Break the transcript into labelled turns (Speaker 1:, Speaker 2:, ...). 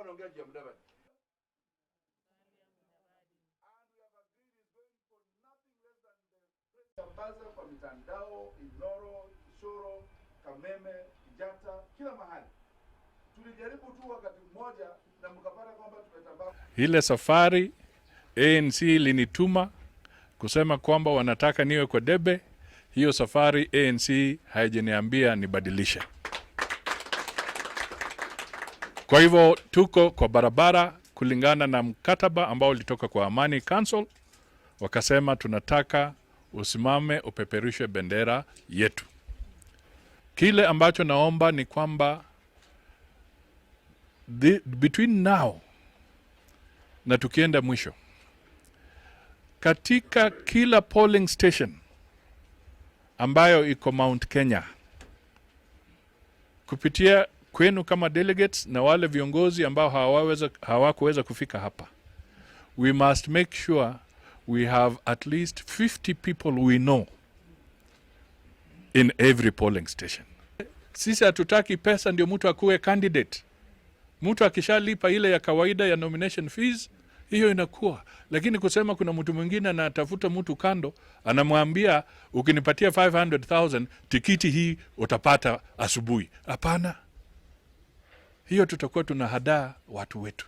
Speaker 1: Wanaongea juu ya Mudavadi. Sambaza kwa mitandao, Inoro, Kishoro, Kameme, Kijata, kila mahali. Tulijaribu tu wakati mmoja na mkapata kwamba tumetambaa.
Speaker 2: Ile safari ANC ilinituma kusema kwamba wanataka niwe kwa debe. Hiyo safari ANC haijaniambia nibadilishe. Kwa hivyo tuko kwa barabara kulingana na mkataba ambao ulitoka kwa Amani Council, wakasema tunataka usimame upeperushe bendera yetu. Kile ambacho naomba ni kwamba between now na tukienda mwisho, katika kila polling station ambayo iko Mount Kenya, kupitia kwenu kama delegates na wale viongozi ambao hawakuweza kufika hapa, we must make sure we have at least 50 people we know in every polling station. Sisi hatutaki pesa ndio mtu akuwe candidate. Mtu akishalipa ile ya kawaida ya nomination fees, hiyo inakuwa. Lakini kusema kuna mtu mwingine anatafuta mtu kando, anamwambia ukinipatia 500,000 tikiti hii utapata asubuhi. Hapana, hiyo tutakuwa tunahadaa watu wetu.